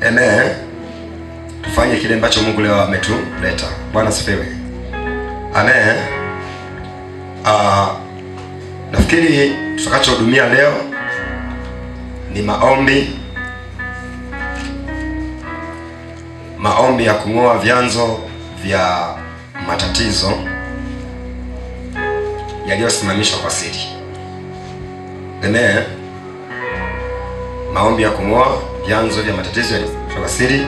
Amen. Tufanye kile ambacho Mungu leo ametuleta. Bwana asifiwe. Amen. Nafikiri tutakachohudumia leo ni maombi. Maombi ya kung'oa vyanzo vya matatizo yaliyosimamishwa kwa siri. Amen. Maombi ya kung'oa vyanzo vya matatizo yaliyosimamishwa kwa siri,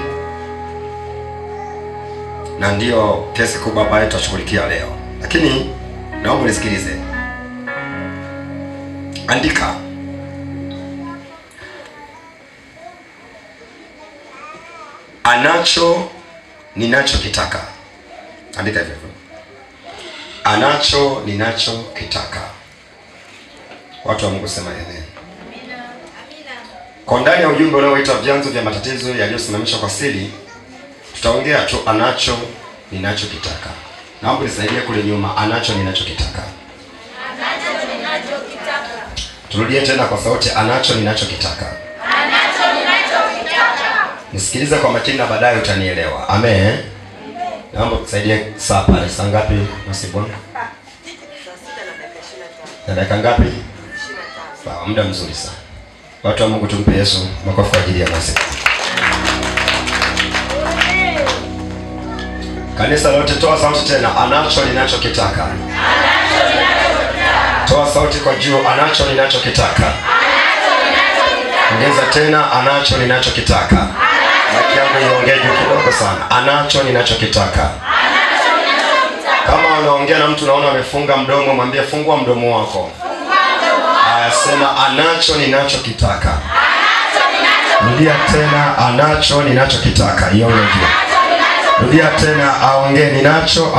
na ndiyo kesi kubwa ambayo tutashughulikia leo. Lakini naomba unisikilize. Andika. Anacho ninachokitaka. Andika hivyo. Anacho ninachokitaka. Watu wa Mungu sema amen. Amina. Kwa ndani ya ujumbe unaoitwa vyanzo vya matatizo yaliyosimamishwa kwa siri, tutaongea tu anacho ninachokitaka. Naomba nisaidie kule nyuma, anacho ninachokitaka. Anacho ninachokitaka. Turudie tena kwa sauti, anacho ninachokitaka. Anacho ninachokitaka. Nisikilize kwa makini na baadaye utanielewa. Amen. Naomba tusaidie saa pale. Saa ngapi Nasibu? Saa 6:25. Na dakika ngapi? 25. Sawa, muda mzuri sana. Watu wa Mungu tumpe Yesu makofi kwa ajili ya Nasibu. Kanisa lote toa sauti tena, anacho ninachokitaka. Anacho ninachokitaka. Toa sauti kwa juu, anacho ninachokitaka. Anacho ninachokitaka. Ongeza tena, anacho ninachokitaka. Maki yangu iongee juu kidogo sana. Anacho ninachokitaka. Anacho ninachokitaka. Kama unaongea na mtu unaona amefunga mdomo, mwambie fungua mdomo wako. Fungua mdomo wako. Aya, sema anacho ninachokitaka. Anacho ninachokitaka. Rudia tena, anacho ninachokitaka. Hiyo ndio. Rudia tena, aongee ninacho,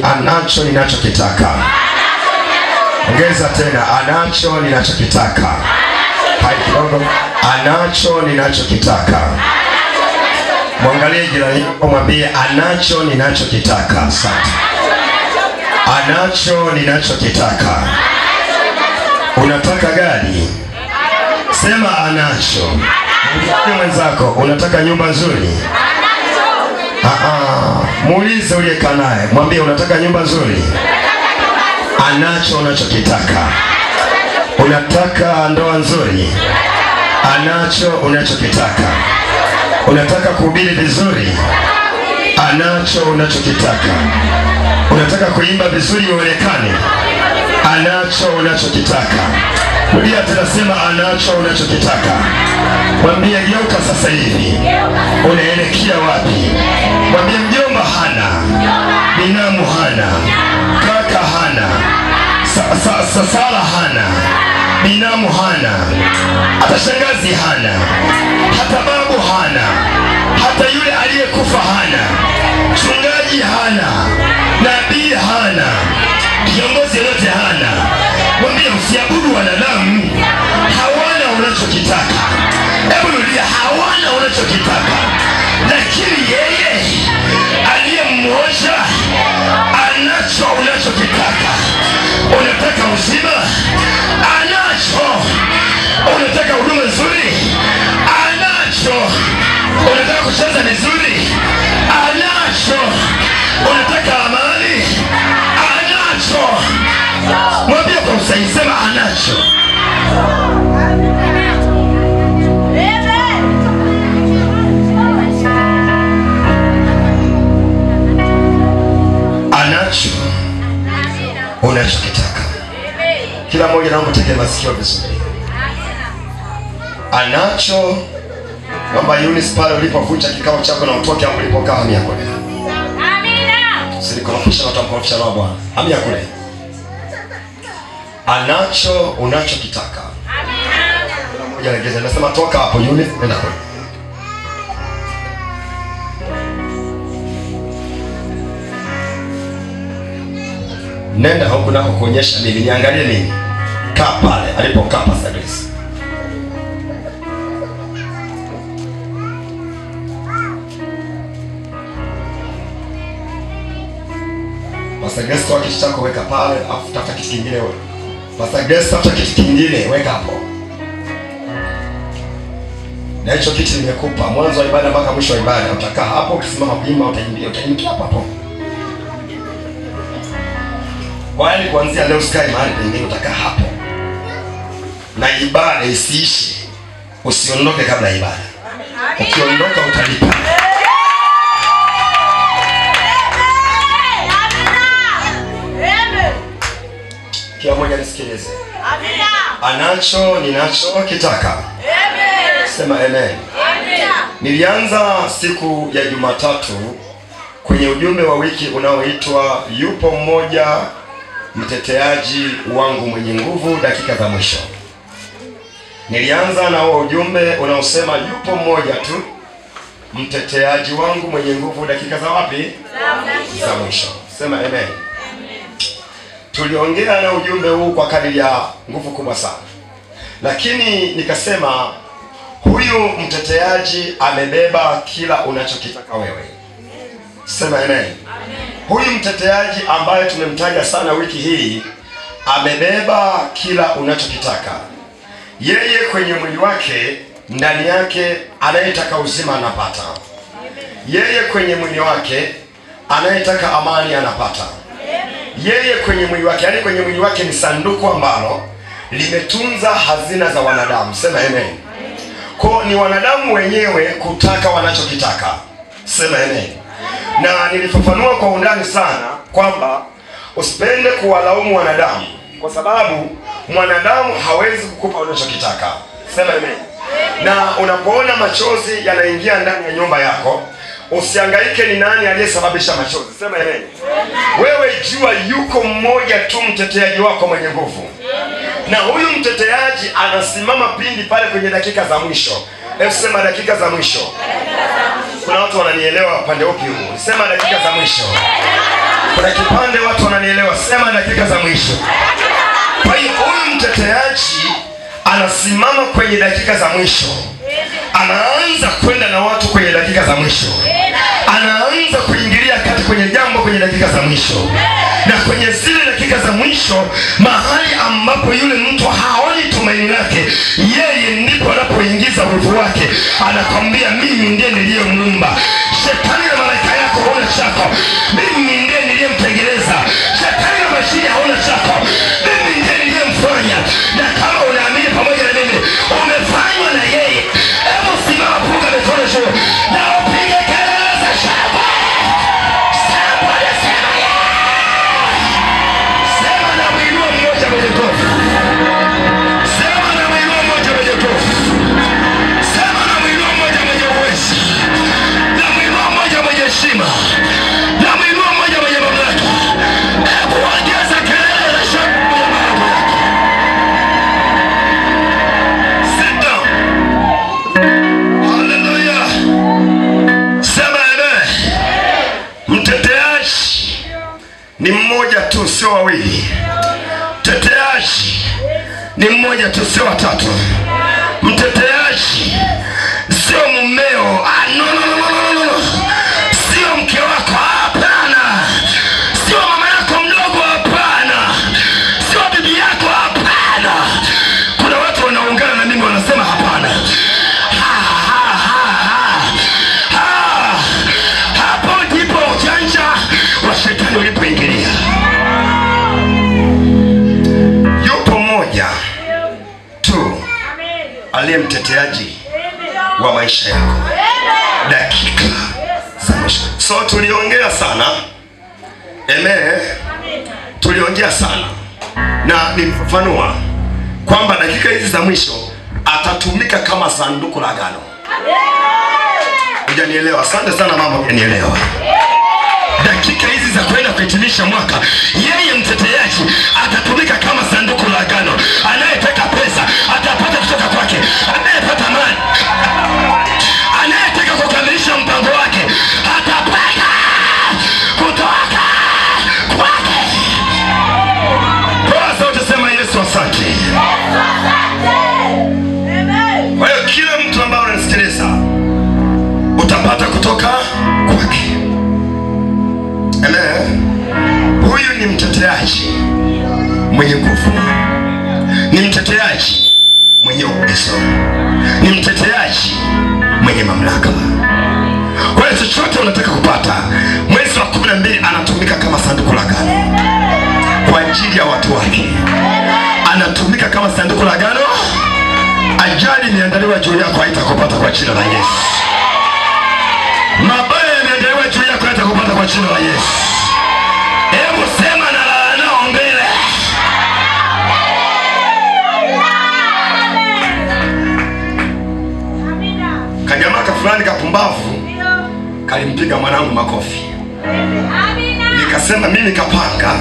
anacho ninachokitaka. Ongeza tena, anacho ninachokitaka. Hai kidogo, anacho ninachokitaka. Mwangalie jirani yako, mwambie anacho ninachokitaka. Asante. Anacho ninachokitaka. Unataka gari? Sema anacho. Mwambie mwenzako, unataka nyumba nzuri? Muulize uliyekaa naye, mwambie unataka nyumba nzuri? Anacho unachokitaka. Unataka ndoa nzuri? Anacho unachokitaka. Unataka kuhubiri vizuri? Anacho unachokitaka. Unataka kuimba vizuri uonekane? Anacho unachokitaka. Rudia tena, sema anacho unachokitaka. Mwambie geuka sasa hivi. Unaelekea wapi? Mwambie mjomba hana, binamu hana, kaka hana, Sara hana, binamu hana, hata shangazi hana, hata babu hana, hata yule aliyekufa hana, mchungaji hana, nabii hana, kiongozi yote hana. Mwambie usiabudu wanadamu, hawana unachokitaka. Hebu rudia, hawana unachokitaka. Lakini yeye aliye mmoja anacho unachokitaka. Unataka uzima? Anacho. Unataka huduma nzuri? Anacho. Unataka kucheza vizuri? Anacho. Unataka amani? Anacho. Mwambie kwa usahihi, sema anacho. Anacho unachokitaka. Kila mmoja naomba tege masikio vizuri. Anacho. Naomba Eunice pale ulipovunja kikao chako na utoke hapo ulipokaa, hamia kule. Amina. Usikorofisha na utamkorofisha roho Bwana. Hamia kule. Anacho unachokitaka. Amina. Kila mmoja legeza. Nasema toka hapo Eunice, nenda kule. Nenda huku nako kuonyesha mimi, niangalie mimi. Kaa pale alipokaa Pastor Grace. Pastor Grace, toa kitu chako weka pale, afu tafuta kitu kingine wewe. Pastor Grace, tafuta kitu kingine weka hapo. Na hicho kiti nimekupa mwanzo wa ibada mpaka mwisho wa ibada. Utakaa hapo, ukisimama kuimba utaimbia, utaimbia hapo hapo. Kwa hiyo kuanzia leo usikae mahali pengine, utakaa hapo. Na ibada isiishi. Usiondoke kabla ya ibada. Ukiondoka utalipa. Kila mmoja nisikilize. Amina. Anacho ninacho kitaka. Amen. Sema amen. Amina. Nilianza siku ya Jumatatu kwenye ujumbe wa wiki unaoitwa yupo mmoja mteteaji wangu mwenye nguvu dakika za mwisho. Nilianza na huo ujumbe unaosema yupo mmoja tu mteteaji wangu mwenye nguvu dakika za wapi? Za mwisho. Sema amen. Tuliongea na ujumbe huu kwa kadiri ya nguvu kubwa sana. Lakini nikasema huyu mteteaji amebeba kila unachokitaka wewe. Sema amen. Amen. Huyu mteteaji ambaye tumemtaja sana wiki hii amebeba kila unachokitaka. Yeye kwenye mwili wake, ndani yake anayetaka uzima anapata. Yeye kwenye mwili wake anayetaka amani anapata. Yeye kwenye mwili wake, yani kwenye mwili wake ni sanduku ambalo limetunza hazina za wanadamu. Sema amen. Kwa ni wanadamu wenyewe kutaka wanachokitaka. Sema amen. Na nilifafanua kwa undani sana kwamba usipende kuwalaumu wanadamu, kwa sababu mwanadamu hawezi kukupa unachokitaka. Sema amen. Na unapoona machozi yanaingia ndani ya nyumba yako, usihangaike ni nani aliyesababisha machozi. Sema amen. Wewe jua yuko mmoja tu mteteaji wako mwenye nguvu. Na huyu mteteaji anasimama pindi pale kwenye dakika za mwisho. Hebu sema dakika za mwisho. Kuna watu wananielewa pande upi huu? Sema dakika za mwisho. Kuna kipande watu wananielewa. Sema dakika za mwisho. Kwa hiyo huyu mteteaji anasimama kwenye dakika za mwisho. Anaanza kwenda na watu kwenye dakika za mwisho. Anaanza kuingilia kati kwenye jambo kwenye dakika za mwisho. Na kwenye zile dakika za mwisho, mahali ambapo yule mtu haoni tumaini lake, yeye ndipo anapoingiza nguvu wake. Anakwambia mimi ndiye niliyemuumba. Shetani na malaika yako hauna chako. Mimi ndiye niliyemtengeneza. Shetani na mashine hauna chako. Mimi ndiye niliyemfanya. Na kama unaamini pamoja na mimi, umefanywa na yeye. Hebu simama, punga mikono juu na upige kelele za shangwe. Sema, sema yes. Sema na muinua mmoja mwenye nguvu. Sema na muinua mmoja mwenye nguvu. Sema na muinua mmoja mwenye uwezo. Na muinua mmoja mwenye heshima. Na muinua mmoja mwenye mamlaka. Hebu ongeza kelele za shangwe kwenye malango yako. Sit down. Hallelujah. Sema amen. Mteteaji ni mmoja tu, sio wawili. Mteteaji ni mmoja tu, sio watatu. Mteteaji sio mumeo. No, no, no, no, no, no. Sio mke wako, hapana. Sio mama yako mdogo, hapana. Sio bibi yako, hapana. Kuna watu wanaungana na mimi wanasema hapana. Ha, ha, ha, ha. Ha. Hapo ndipo ujanja wa shetani ulipoingilia. Yupo mmoja tu aliye mteteaji wa maisha yako dakika za mwisho. So tuliongea sana. Amen. Tuliongea sana na nilifafanua kwamba dakika hizi za mwisho atatumika kama sanduku la agano. Hujanielewa? Asante sana mama, hujanielewa. Dakika hizi za kwenda kuhitimisha mwaka, yeye mteteaji atatumika kama sanduku la agano. Anayetaka pesa atapata kutoka kwake. Anayepata mali, anayetaka kukamilisha mpango wake atapata kutoka kwake. Kwa sauti sema Yesu asante. Kwa hiyo kila mtu ambaye unanisikiliza utapata kutoka kwake. Amen. Huyu ni mteteaji mwenye nguvu. Ni mteteaji mwenye uwezo. Ni mteteaji lake. Anatumika kama sanduku la agano. Ajali imeandaliwa juu yako haitakupata kwa jina la Yesu. Mabaya yameandaliwa juu yako haitakupata kwa jina la Yesu. Hebu sema na lala nao mbele. Kajamaa fulani kapumbavu kalimpiga mwanangu makofi. Nikasema mimi kapanga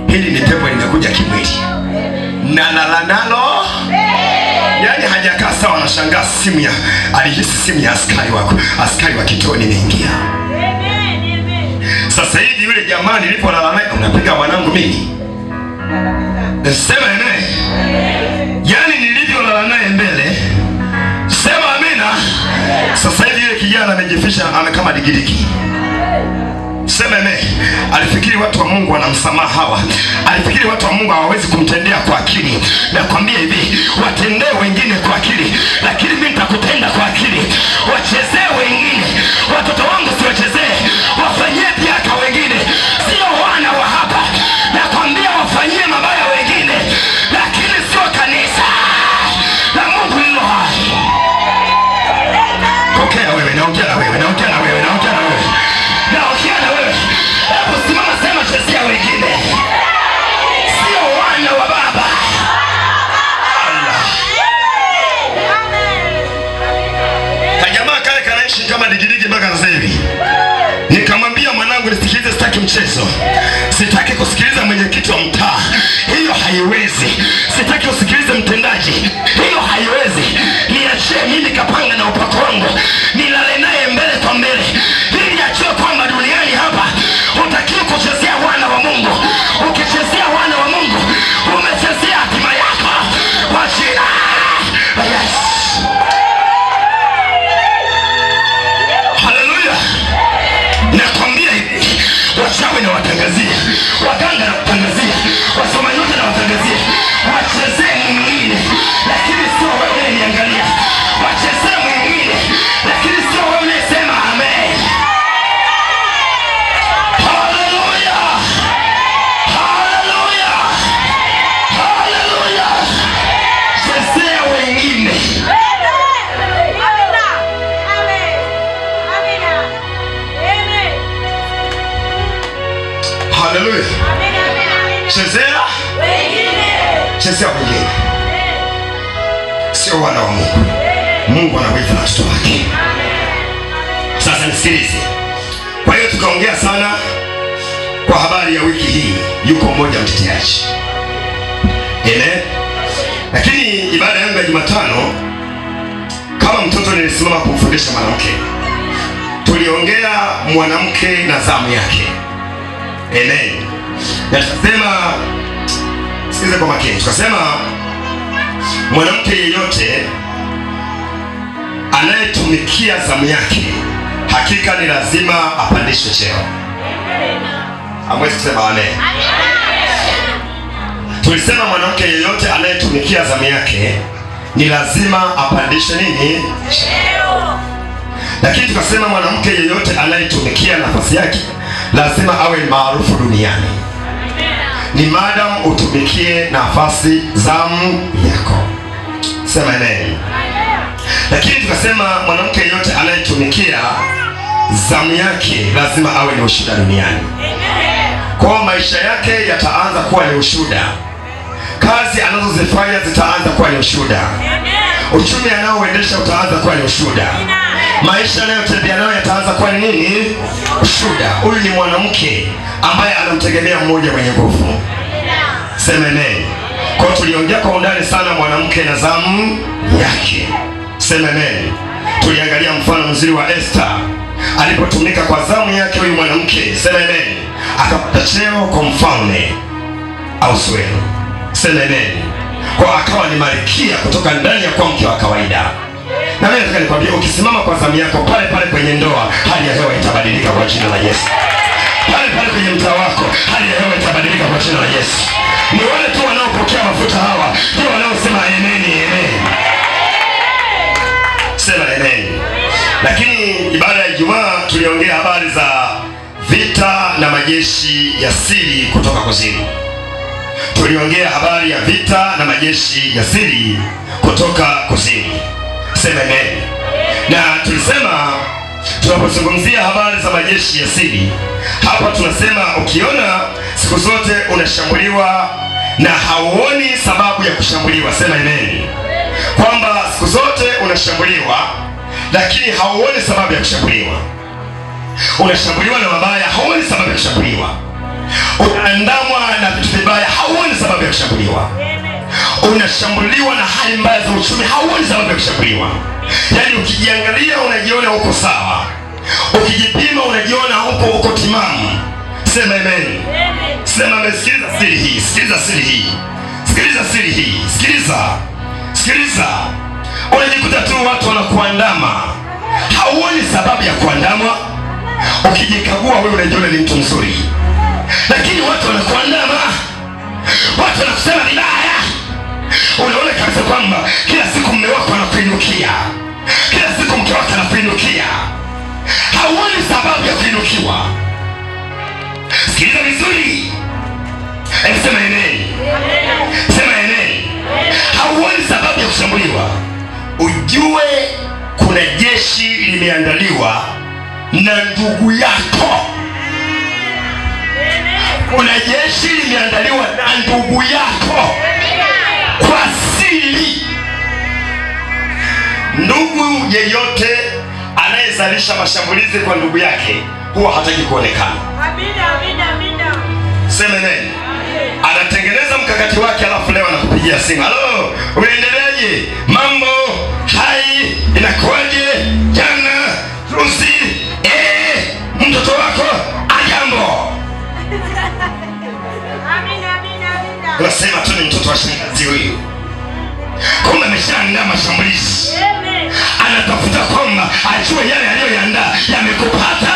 hili ni pepo linakuja kimwili. Na lala nalo. Yaani hajakaa sawa, anashangaa simu ya alihisi simu ya askari wako, askari wa kituo nimeingia. Sasa hivi yule jamaa nilipolala naye, unapiga mwanangu mimi. Sema amen. Yaani nilivyolala naye mbele. Sema amina. Sasa hivi yule kijana amejifisha amekama digidigi. Sema amen. Alifikiri watu wa Mungu wanamsamaha hawa. Alifikiri watu wa Mungu hawawezi kumtendea kwa akili. Nakwambia hivi, watendee wengine kwa akili, lakini mimi nitakutenda kwa akili. Wachezee wengine, watoto wangu siwachezee. Wafanyie biaka wengine, sio wana wa hapa. Nakwambia wafanyie mabaya wengine, lakini sio kanisa la Mungu lililo hai. Pokea wewe, naongea na wewe, naongea na wewe, naongea na wewe. Naongea na wewe. Hebu simama, sema chezea wengine, sio wana wa baba. Allah. Kajamaa kale kanaishi kama digidigi mpaka sasa hivi. Nikamwambia mwanangu, nisikilize, sitaki mchezo. Sitaki kusikiliza mwenyekiti wa mtaa, hiyo haiwezi. Sitaki usikilize mtendaji, hiyo haiwezi. Niachie mimi kapanga na upako wangu, nilale naye mbele kwa mbele, ili ajue kwamba duniani hapa hutakiwi kuchezea wana wa Mungu. Ukichezea wana wa Mungu umechezea hatima yako kwa jina la Yesu. Haleluya. Nakwambia hivi, wachawi na watangazia, waganga na watangazia, wasoma nyota na watangazia, wachezee mwingine, lakini sio wewe unayeniangalia. Wachezee mwingine, lakini sio wewe unayesema amen. Haleluya. Haleluya. Haleluya. Chezea wengine. Haleluya. Chezea wengine. Chezea wengine, sio wana wa Mungu. Mungu ana wivu na watoto wake. Sasa nisikilize. Kwa hiyo tukaongea sana kwa habari ya wiki hii, yuko mmoja mteteaji. Amen. Lakini ibada yangu ya Jumatano, kama mtoto nilisimama kumfundisha mwanamke. Tuliongea mwanamke na zamu yake. Amen. Na tukasema, sikiza kwa makini, tukasema mwanamke yeyote anayetumikia zamu yake hakika ni lazima apandishwe cheo. Hamwezi kusema amen. Tulisema mwanamke yeyote anayetumikia zamu yake ni lazima apandishwe nini? Cheo. Lakini tukasema mwanamke yeyote anayetumikia nafasi yake lazima awe maarufu duniani. Ni madam utumikie nafasi zamu yako. Sema amen. Lakini tukasema mwanamke yeyote anayetumikia zamu yake lazima awe ni ushuhuda duniani. Kwa maisha yake yataanza kuwa ni ushuhuda. Kazi anazozifanya zitaanza kuwa ni ushuhuda. Uchumi anaoendesha utaanza kuwa ni ushuhuda. Maisha anayotembea nayo yataanza kuwa ni nini? Ushuhuda. Huyu ni mwanamke ambaye anamtegemea mmoja mwenye nguvu. Sema amen. Kwa tuliongea kwa undani sana mwanamke na zamu yake. Sema amen. Tuliangalia mfano mzuri wa Esther alipotumika kwa zamu yake huyu mwanamke. Sema amen. Akapata cheo kwa mfalme Ahasuero. Sema amen. Kwa akawa ni malkia kutoka ndani ya kwa mke wa kawaida. Na mimi nataka nikwambie, ukisimama kwa zamu yako pale pale kwenye ndoa, hali ya hewa itabadilika kwa jina la Yesu. Pale pale kwenye mtaa wako, hali ya hewa itabadilika kwa jina la Yesu. Ni wale tu wanaopokea mafuta hawa ndio wanaosema amen, amen. Sema amen. Lakini ibada ya Ijumaa tuliongea habari za vita na majeshi ya siri kutoka kuzimu. Tuliongea habari ya vita na majeshi ya siri kutoka kuzimu. Sema amen. Na tulisema tunapozungumzia habari za majeshi ya siri, hapa tunasema ukiona siku zote unashambuliwa na hauoni sababu ya kushambuliwa, sema amen. Kwamba siku zote unashambuliwa lakini hauoni sababu ya kushambuliwa. Unashambuliwa na mabaya, hauoni sababu ya kushambuliwa. Unaandamwa na vitu vibaya, hauoni sababu ya kushambuliwa. Unashambuliwa na hali mbaya za uchumi, hauoni sababu ya kushambuliwa. Yaani ukijiangalia unajiona uko sawa, ukijipima unajiona uko timamu. Sema amen. Sema amen. Sikiliza siri hii, sikiliza siri hii, sikiliza siri hii, sikiliza, sikiliza. Unajikuta tu watu wanakuandama, hauoni sababu ya kuandamwa. Ukijikagua wewe unajiona ni mtu mzuri, lakini watu wanakuandama, watu wanakusema vibaya. Unaona kabisa kwamba kila siku mume wako anakuinukia, kila siku mke wako anakuinukia, hauoni sababu ya kuinukiwa. Sikiliza vizuri. Sema amen. Sema amen. Hauoni sababu ya kushambuliwa. Ujue kuna jeshi limeandaliwa na ndugu yako. Kuna jeshi limeandaliwa na ndugu yako kwa siri. Ndugu yeyote anayezalisha mashambulizi kwa ndugu yake huwa hataki kuonekana. Amina, amina, amina. Sema amen. Anatengeneza mkakati wake, alafu leo anakupigia simu. Halo, unaendeleaje? Mambo hai, inakuaje? Jana juzi, mtoto wako ajambo. Amina, amina, amina. Unasema tu ni mtoto wa shangazi huyu, kumbe ameshaandaa mashambulizi. Anatafuta kwamba ajue yale aliyoyaandaa yamekupata.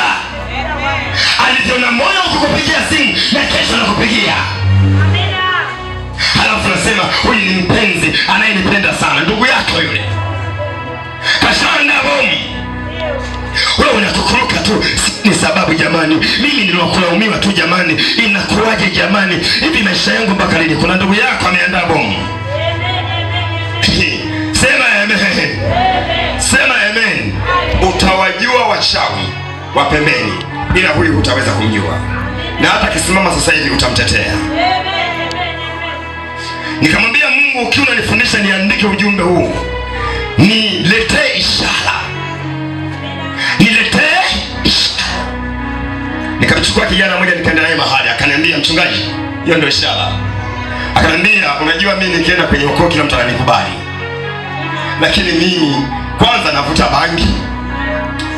Alijiona moyo kukupigia simu na kesho anakupigia. Halafu nasema huyu ni mpenzi anayenipenda sana. Ndugu yako yule kashaandaa bomu, wewe unakukuruka tu. Ni sababu jamani, mimi niliwakulaumiwa tu jamani, inakuwaje jamani, hivi maisha yangu mpaka lini? Kuna ndugu yako ameandaa bomu. Sema amen. Sema amen. Utawajua wachawi wa pembeni, ila huyu hutaweza kumjua, na hata akisimama sasa hivi utamtetea. Nikamwambia Mungu, ukiwa unanifundisha niandike ujumbe huu, niletee ishara, niletee ishara. Nikamchukua kijana mmoja nikaenda naye mahali, akaniambia mchungaji, hiyo ndio ishara. Akaniambia unajua mimi nikienda kwenye ukoo kila mtu ananikubali, lakini mimi kwanza navuta bangi,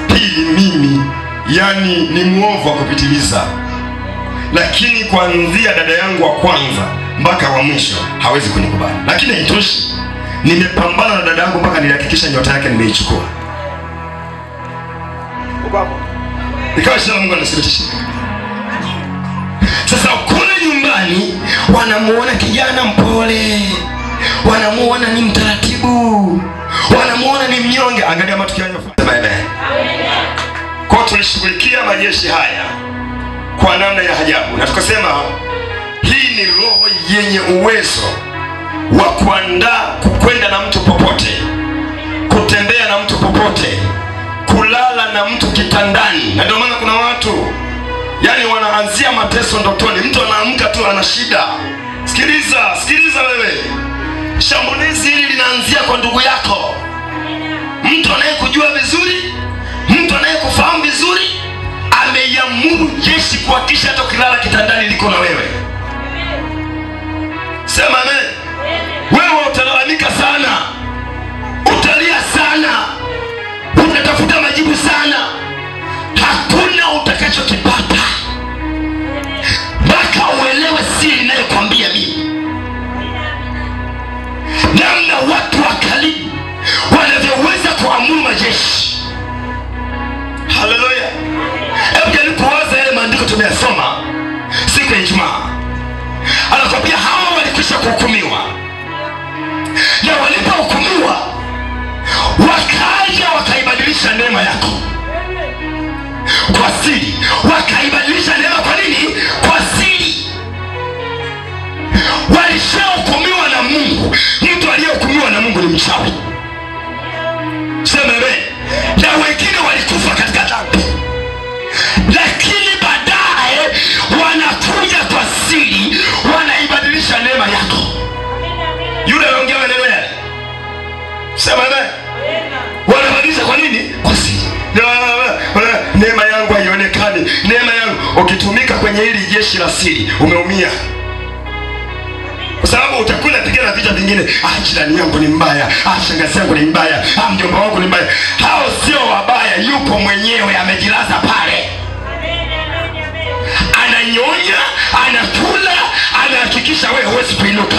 pili mimi yani ni muovu wa kupitiliza, lakini kuanzia dada yangu wa kwanza mpaka wa mwisho hawezi kunikubali. Lakini haitoshi, nimepambana na dada yangu mpaka nilihakikisha nyota yake nimeichukua. Uko hapo? Ikawa ishara Mungu anathibitisha. Sasa kule nyumbani wanamuona kijana mpole, wanamuona ni mtaratibu, wanamuona ni mnyonge. Angalia matukio yanayofanya. Amen. Kwa tulishughulikia majeshi haya kwa namna ya ajabu, na tukasema hii ni roho yenye uwezo wa kuandaa kukwenda na mtu popote, kutembea na mtu popote, kulala na mtu kitandani. Na ndio maana kuna watu yani wanaanzia mateso ndotoni, mtu anaamka tu ana shida. Sikiliza, sikiliza wewe. Shambulizi hili linaanzia kwa ndugu yako, mtu anayekujua vizuri, mtu anayekufahamu vizuri, ameiamuru jeshi kuhakikisha hata ukilala kitandani liko na wewe. Sema amen. Wewe utalalamika sana, utalia sana, utatafuta majibu sana, hakuna utakachokipata mpaka uelewe siri ninayokuambia mimi, namna watu wa karibu wanavyoweza kuamuru majeshi. Haleluya. Hebu jaribu kuwaza yale maandiko tumeyasoma siku ya Ijumaa. Anakuambia hawa walikwisha kuhukumiwa, na walipohukumiwa wakaja wakaibadilisha neema yako kwa siri. Wakaibadilisha neema kwa nini? Kwa siri. hili jeshi la siri, umeumia. Kwa sababu utakuwa unapigana vita vingine. Ah, jirani yangu ni mbaya, ah, shangazi yangu ni mbaya, ah, mjomba wangu ni mbaya. Hao sio wabaya, yupo mwenyewe amejilaza pale. Ananyonya, anakula, anahakikisha wewe huwezi kuinuka.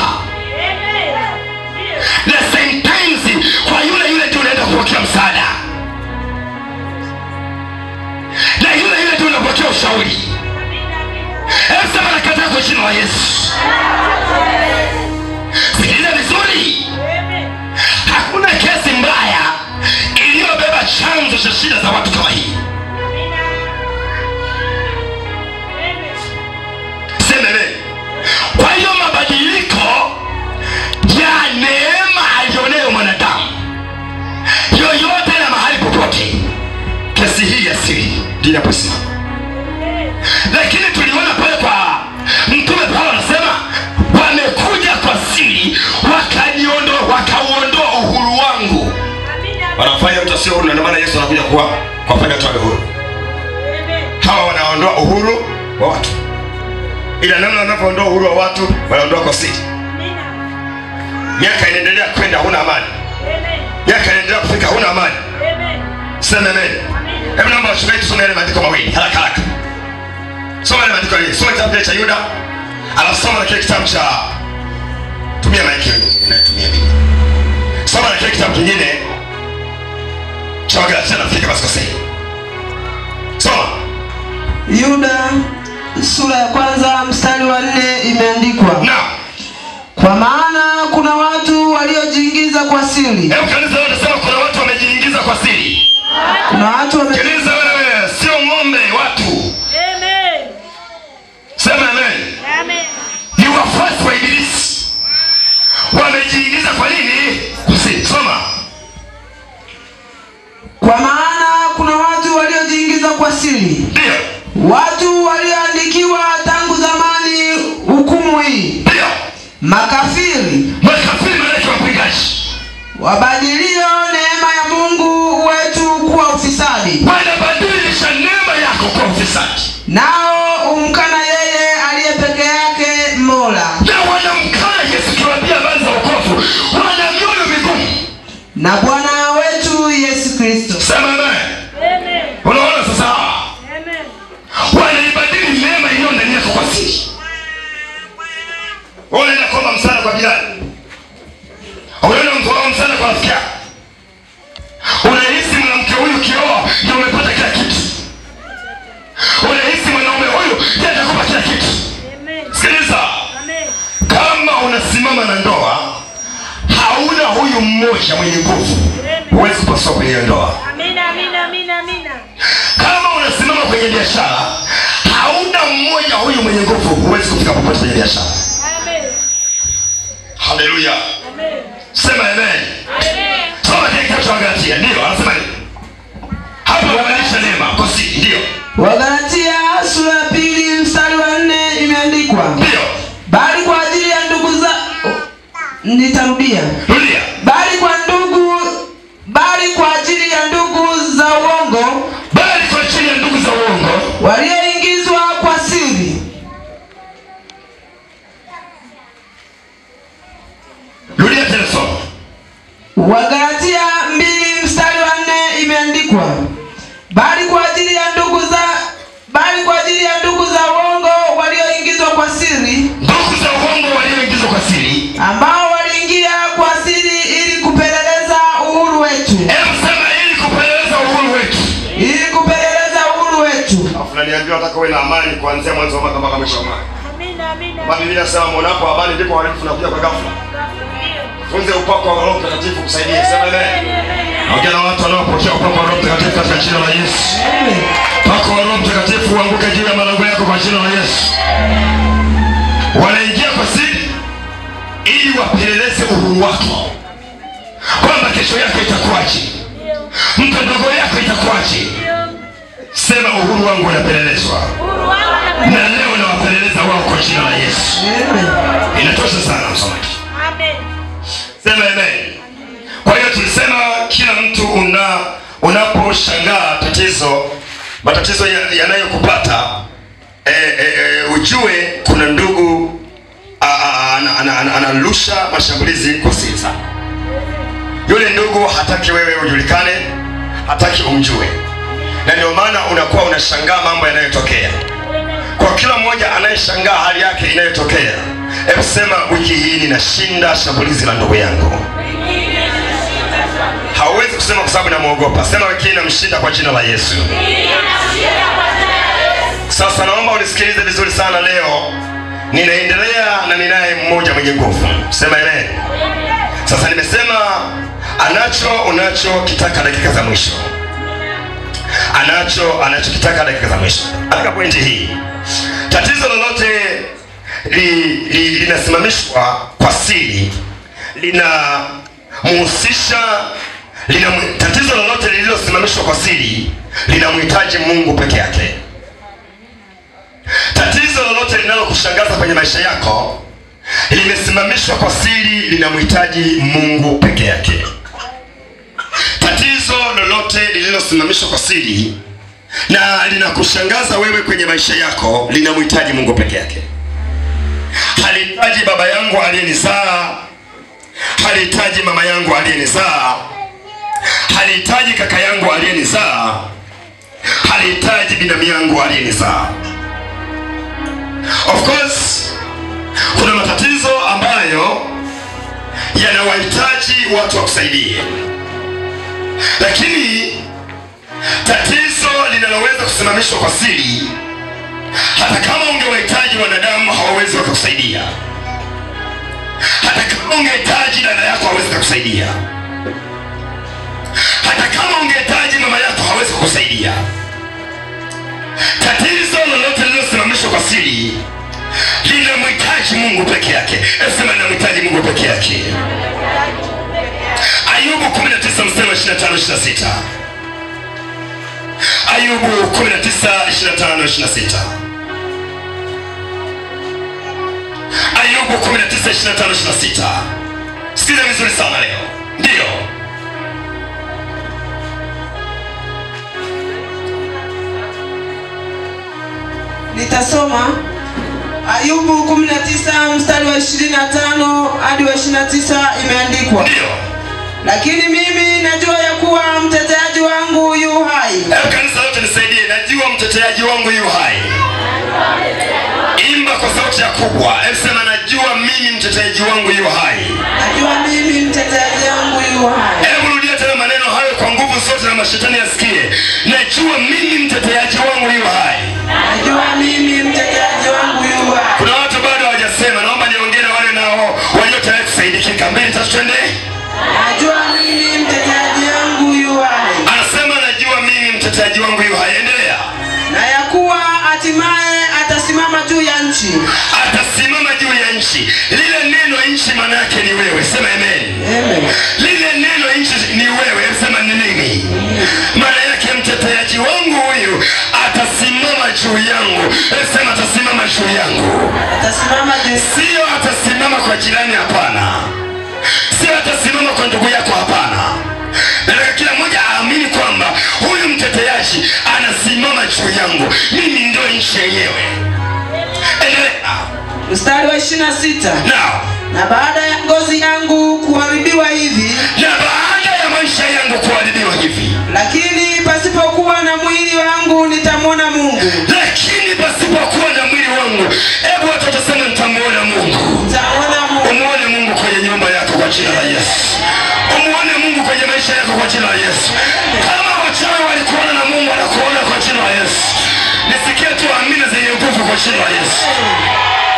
Na sometimes kwa yule yule ndio unaenda kupokea msaada, na yule yule ndio unapokea ushauri. Hebu sema nakataa kwa jina la Yesu. Sikiliza vizuri. Hakuna kesi mbaya iliyobeba chanzo cha shida za watu kama hii. Sema amen. Kwa hiyo mabadiliko ya neema alionayo mwanadamu yoyote na mahali popote, kesi hii ya siri ndiyo inaposimama. Lakini tuliona pale kwa Mtume Paulo anasema wamekuja kwa siri wakaniondoa, wakauondoa uhuru wangu. Wanafanya mtu sio huru, na ndio maana Yesu anakuja kuwafanya watu wawe huru. Hawa wanaondoa uhuru wa watu, ila namna wanavyoondoa uhuru wa watu, wanaondoa kwa siri. Miaka inaendelea kwenda, huna amani. Miaka inaendelea kufika, huna amani. Sema amen. Hebu naomba wachungaji tusome yale maandiko mawili haraka haraka. Soma yale maandiko mawili. Soma kitabu cha Yuda, alafu soma na kile kitabu cha, tumia maiki nyingine natumia mimi. Soma na kile kitabu kingine cha Wagalatia, nafikiri kama sikosei. Soma. Yuda sura ya kwanza mstari wa 4 imeandikwa. Naam. Kwa maana kuna watu waliojiingiza kwa siri. Hebu kanisa lote sema kuna watu wamejiingiza kwa siri. Kuna watu wamejiingiza. Wewe sio ng'ombe, watu. Amen. Sema amen. Amen. Ni wafuasi wa Ibilisi. Wamejiingiza kwa nini? Kwa siri. Soma. Kwa maana kuna watu waliojiingiza kwa siri. Ndio. Watu walioandikiwa tangu zamani hukumu hii. Ndio. Makafiri. Makafiri maana wapingaji. Wabadilio neema ya Mungu wetu kuwa ufisadi. Wanabadilisha neema yako kuwa ufisadi. Nao umkana yeye aliye peke yake Mola. Na wanamkana Yesu, kiwaambia habari za wokovu. Wana mioyo migumu. Na Bwana wetu Yesu Kristo. Sema amen. Amen. Unaona sasa? Amen. Wanaibadili neema iliyo ndani yako kwa siri. Unaenda kuomba msaada kwa jirani. Unaenda kuomba msaada kwa rafiki yako. Unahisi mwanamke huyu kioa ndio umepata kila kitu. Unahisi mwanaume huyu ndiye atakupa kila kitu. Amen. Sikiliza. Amen. Kama unasimama na ndoa, hauna huyu mmoja mwenye nguvu, huwezi kupasua kwenye ndoa. Amina, amina, amina, amina. Kama unasimama kwenye biashara, hauna mmoja huyu mwenye nguvu, huwezi kufika popote kwenye biashara. Amen. Haleluya. Amen. Sema amen. Amen. Soma kile kitabu cha Wagalatia. Ndio, anasema nini? Hapo wanabadilisha neema kwa siri, ndio. Wagalatia sura ya 2 mstari wa 4 imeandikwa. Ndio. Bali kwa ajili ya ndugu za, nitarudia. Rudia. Bali kwa ajili ya ndugu za uongo, bali kwa ajili ya ndugu za uongo walioingizwa kwa siri. Rudia tena soma. Wagalatia 2 mstari wa 4 imeandikwa. Bali kwa ajili ya ndugu za, bali kwa ajili ya ndugu za uongo walioingizwa kwa siri, ndugu za uongo walioingizwa kwa siri, ambao waliingia kwa siri ili kupeleleza uhuru wetu. Hebu sema ili kupeleleza uhuru wetu. Ili kupeleleza uhuru wetu. Alafu naniambia nataka uwe na amani kuanzia mwanzo wa mwaka mpaka mwisho wa mwaka. Amina, amina. Biblia inasema mwonapo habari ndipo uhalifu unakuja kwa ghafla. Funze upako wa Roho Mtakatifu kusaidie. Sema amen. Ongea na watu wanaopokea upako wa Roho Mtakatifu katika jina la Yesu. Upako wa Roho Mtakatifu uanguke juu ya malango yako kwa jina la Yesu. Wanaingia kwa siri ili wapeleleze uhuru wako, kwamba kesho yako itakuwaje, mtondogo yako itakuwaje. Sema uhuru wangu unapelelezwa, na leo nawapeleleza wao kwa jina la Yesu. Inatosha sana msomaji. Amen. Sema amen. Kwa hiyo tulisema kila mtu unaposhangaa tatizo, matatizo yanayokupata, ujue kuna ndugu analusha mashambulizi kwa siri sana. Yule ndugu hataki wewe ujulikane, hataki umjue. Na ndio maana unakuwa unashangaa mambo yanayotokea. Kwa kila mmoja anayeshangaa hali yake inayotokea, hebu sema, wiki hii ninashinda shambulizi la ndugu yangu. Hauwezi kusema kwa sababu namuogopa. Sema, wiki hii namshinda kwa jina la Yesu. Sasa naomba unisikilize vizuri sana leo. Ninaendelea na ninaye mmoja mwenye nguvu. Sema amen. Sasa nimesema anacho unachokitaka dakika za mwisho. Anacho anachokitaka dakika za mwisho. Katika pointi hii, tatizo lolote linasimamishwa kwa siri, linamhusisha, tatizo lolote lililosimamishwa kwa siri linamhitaji Mungu peke yake. Tatizo lolote linalokushangaza kwenye maisha yako limesimamishwa kwa siri, linamhitaji Mungu peke yake. Tatizo lolote lililosimamishwa kwa siri na linakushangaza wewe kwenye maisha yako linamhitaji Mungu peke yake. Halihitaji baba yangu aliyenizaa, halihitaji mama yangu aliyenizaa, halihitaji kaka yangu aliyenizaa, halihitaji binamu yangu aliyenizaa. Of course, kuna matatizo ambayo yanawahitaji watu wakusaidie. Lakini tatizo linaloweza kusimamishwa kwa siri, hata kama ungewahitaji wanadamu hawawezi wakakusaidia. Hata kama ungehitaji dada yako hawezi kukusaidia. Hata kama ungehitaji mama yako hawezi kukusaidia. Tatizo lolote lililosimamishwa kwa siri linamhitaji Mungu peke yake. Sema, linamhitaji Mungu peke yake. Ayubu 19 mstari wa 25 26. Ayubu 19 25 26. Ayubu 19 25 26. Sikiza vizuri sana leo. Ndio. Nitasoma Ayubu 19 mstari wa 25 hadi wa 29, imeandikwa. Ndio. Lakini mimi najua ya kuwa mteteaji wangu yu hai. Hebu kanisa lote nisaidie, najua mteteaji wangu yu hai. Imba kwa sauti ya kubwa. Hebu sema, najua mimi mteteaji wangu yu hai. Najua mimi mteteaji wangu yu hai. Hebu rudia tena maneno hayo kwa nguvu zote na mashetani yasikie. Najua mimi mteteaji wangu yu hai. Najua mimi mteteaji wangu yu hai. Kuna watu bado hawajasema, naomba niongee na wale nao walio tayari kusaidika. Mbili tatu twende. Najua mimi mteteaji wangu yu hai. Anasema najua mimi mteteaji wangu yu hai. Endelea. Na ya kuwa hatimaye atasimama juu ya nchi. Atasimama juu ya nchi. Lile neno nchi maana yake ni wewe. Sema amen. Amen. Lile neno nchi ni wewe. Sema ni nini? Maana yake mteteaji wangu huyu atasimama juu yangu. Sema atasimama juu yangu. Atasimama juu. Sio atasimama kwa jirani, hapana. Sio atasimama kwa ndugu yako, hapana. Nataka kila mmoja aamini kwamba huyu mteteaji anasimama juu yangu. Mimi ndio nchi yenyewe. Endelea. Mstari wa 26. Now, na baada ya ngozi yangu kuharibiwa hivi, na baada ya maisha yangu kuharibiwa hivi, lakini pasipokuwa na mwili wangu nitamwona Mungu. Lakini pasipokuwa na mwili wangu, hebu watu watasema nitamuona Mungu. Nitamuona Mungu. Umuone Mungu kwenye nyumba yako kwa jina la Yesu. Umuone Mungu kwenye maisha yako kwa jina la Yesu. Kama wachawi walikuona na Mungu anakuona kwa jina la Yesu. Nisikie tu amina zenye nguvu kwa jina la Yesu.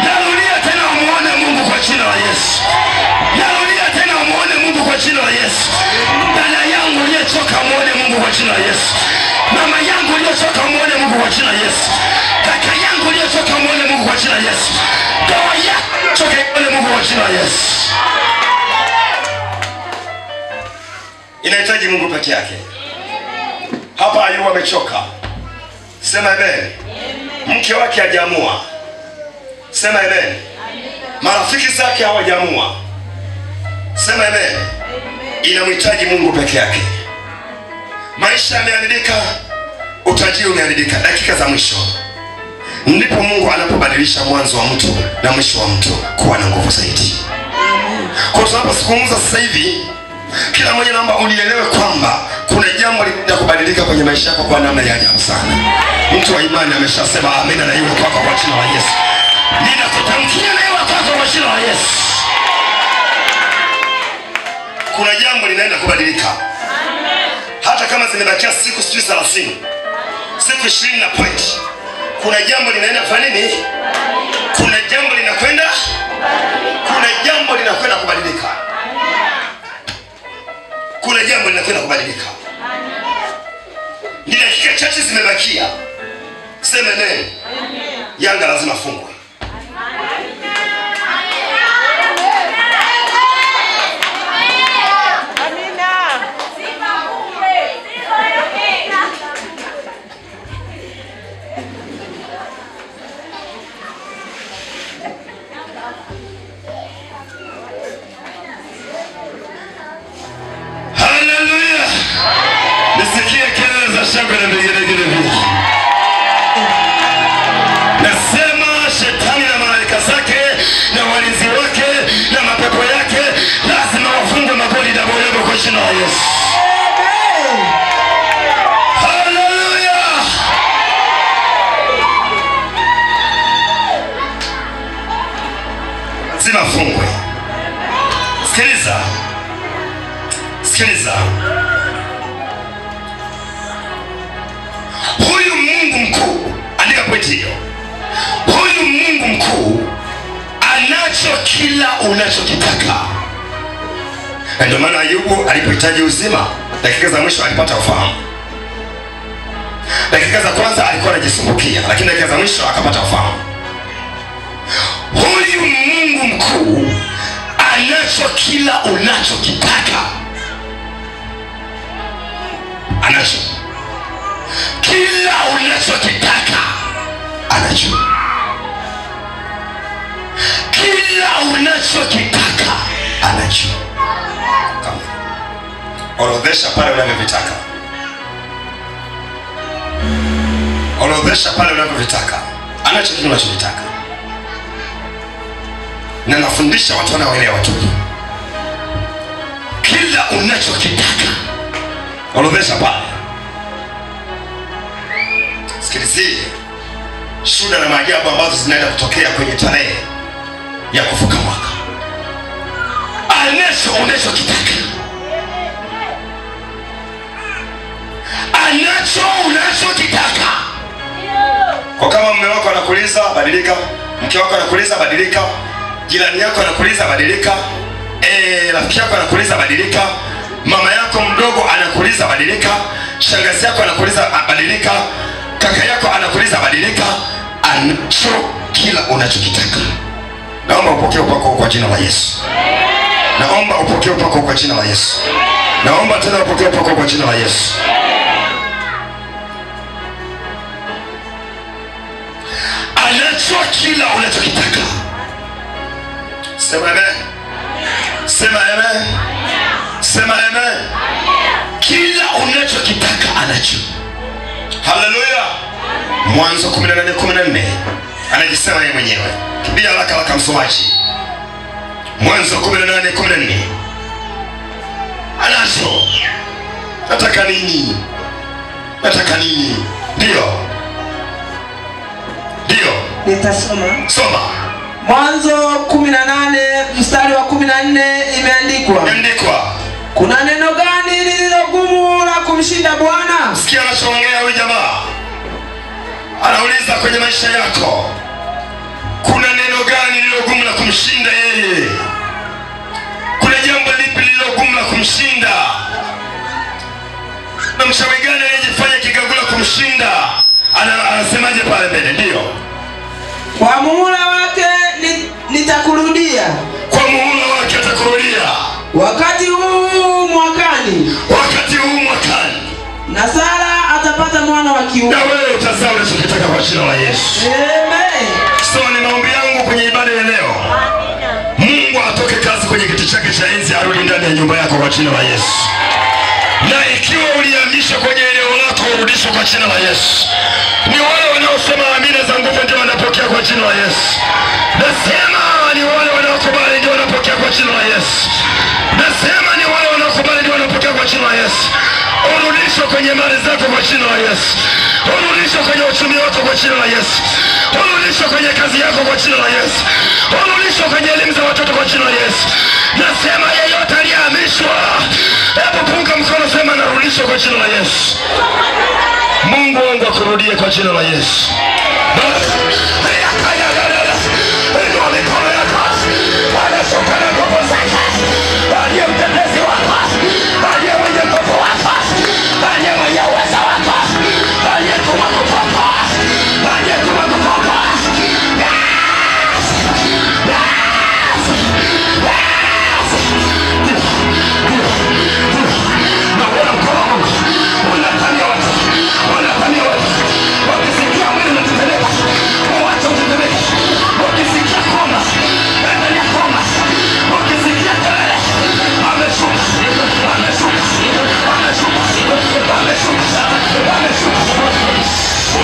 Narudia tena, umuone Mungu kwa jina la Yesu. Narudia tena, umuone Mungu kwa jina la Yesu. Dada yangu uliyechoka, umuone Mungu kwa jina la Yesu. Mama yangu uliyechoka, umuone Mungu kwa jina la Yesu. Kaka yangu uliyechoka, umuone Mungu kwa jina la Yesu. Ndoa yako uliyechoka, umuone Mungu kwa jina la Yesu. Inahitaji Mungu peke yake. Hapa Ayubu amechoka. Sema amen. Mke wake hajaamua. Sema amen. Marafiki zake hawajaamua. Sema amen. Inamhitaji Mungu peke yake. Maisha yameharibika, utajiri umeharibika, dakika za mwisho. Ndipo Mungu anapobadilisha mwanzo wa mtu na mwisho wa mtu kuwa na nguvu zaidi. Kwa tunapozungumza sasa hivi, kila mmoja naomba ulielewe kwamba kuna jambo la kubadilika kwenye maisha yako kwa namna ya ajabu sana. Mtu wa imani ameshasema amina na iwe kwako kwa jina la Yesu. Ninakutamkia na iwe kwako kwa jina la Yesu. Kuna jambo linaenda kubadilika. Hata kama zimebakia siku 30, siku 20 na point. Kuna jambo linaenda kufanya nini? Kuna jambo linakwenda? Kuna jambo linakwenda kubadilika. Kuna jambo linakwenda kubadilika. Ni dakika chache zimebakia. Sema amen. Yanga lazima fungwe. Nasema shetani na malaika zake na walinzi wake na mapepo yake lazima wafungwe magoli double kwa jina la Yesu. Haleluya! Lazima wafungwe. Sikiliza. Sikiliza. Huyu Mungu mkuu, andika pointi hiyo. Huyu Mungu mkuu anacho kila unachokitaka. Na ndio maana Ayubu alipohitaji uzima, dakika za mwisho alipata ufahamu. Dakika za kwanza alikuwa anajisumbukia, lakini dakika za mwisho akapata ufahamu. Huyu Mungu mkuu anacho kila unachokitaka. Anacho kila unachokitaka, anacho kila unachokitaka, anacho. Kama orodhesha pale unavyovitaka, orodhesha pale unavyovitaka, anacho kila unachokitaka. Na nafundisha watu wanaoelewa tu, kila unachokitaka orodhesha pale. Sikilizie shuhuda na maajabu ambazo zinaenda kutokea kwenye tarehe ya kuvuka mwaka. Anacho unachokitaka, anacho unachokitaka. Kwa kama mume wako anakuuliza badilika, mke wako anakuuliza badilika, jirani yako anakuuliza badilika, rafiki yako anakuuliza badilika, mama yako mdogo anakuuliza badilika, shangazi yako anakuuliza badilika, kaka yako anakuuliza badilika, anacho kila unachokitaka. Naomba upokee upako kwa jina la Yesu. Naomba upokee upako kwa jina la Yesu. Naomba tena upokee upako kwa jina la Yesu. Anacho kila unachokitaka. Sema amen. Sema amen. Sema amen. Kila unachokitaka anacho. Haleluya. Mwanzo 18:14 anajisema yeye mwenyewe. Kimbia haraka haraka msomaji. Mwanzo 18:14. Anacho. Nataka nini? Nataka nini? Ndio. Ndio. Nitasoma. Soma. Mwanzo 18 mstari wa 14 imeandikwa. Imeandikwa. Kuna neno gani lililo gumu la kumshinda Bwana? Sikia anachoongea huyu jamaa. Anauliza kwenye maisha yako, kuna neno gani lililo gumu la kumshinda yeye? Kuna jambo lipi lililo gumu la kumshinda? Na mshawi gani aliyejifanya kigagula kumshinda? Anasemaje pale mbele? Ndio. Kwa muhula wake nitakurudia. Kwa muhula wake atakurudia. Wakati huu mwakani. Wakati huu mwakani. Na Sara atapata mwana wa kiume. Na wewe utazaa unachokitaka kwa jina la Yesu. Amen. So ni maombi yangu kwenye ibada ya leo. Mungu atoke kazi kwenye kiti chake cha enzi arudi ndani ya nyumba yako kwa jina la Yesu. Na ikiwa ulihamishwa kwenye eneo lako, urudishwe kwa jina la Yesu. Ni wale wanaosema amina za nguvu ndio wanapokea kwa jina la Yesu. Nasema ni wale wanaokubali ndio wanapokea kwa jina la Yesu. Nasema ni wale wanaokubali ndio wanapokea kwa jina la Yesu. Urudishwe kwenye mali zako kwa jina la Yesu. Urudishwe kwenye uchumi wako kwa jina la Yesu. Urudishwe kwenye kazi yako kwa jina la Yesu. Urudishwe kwenye elimu za watoto kwa jina la Yesu. Nasema yeyote aliyehamishwa, hebu punga mkono, sema narudishwa kwa jina la Yesu. Mungu wangu akurudie kwa jina la Yesu. Inua mikono yako. Anashuka na nguvu zake. Aliye mtetezi wako, aliye mwenye nguvu wako, aliye mwenye uwezo wako, aliyetuma kutoka, aliyetuma kutoka. Yes! Yes! Yes! Naona mkono wa Mungu unatamia watu, unatamia watu. Wakisikia mwili unatetemeka, uache utetemeke. Wakisikia koma, endelea koma. Wakisikia kelele, ameshuka, ameshuka, ameshuka, ameshuka, ameshuka.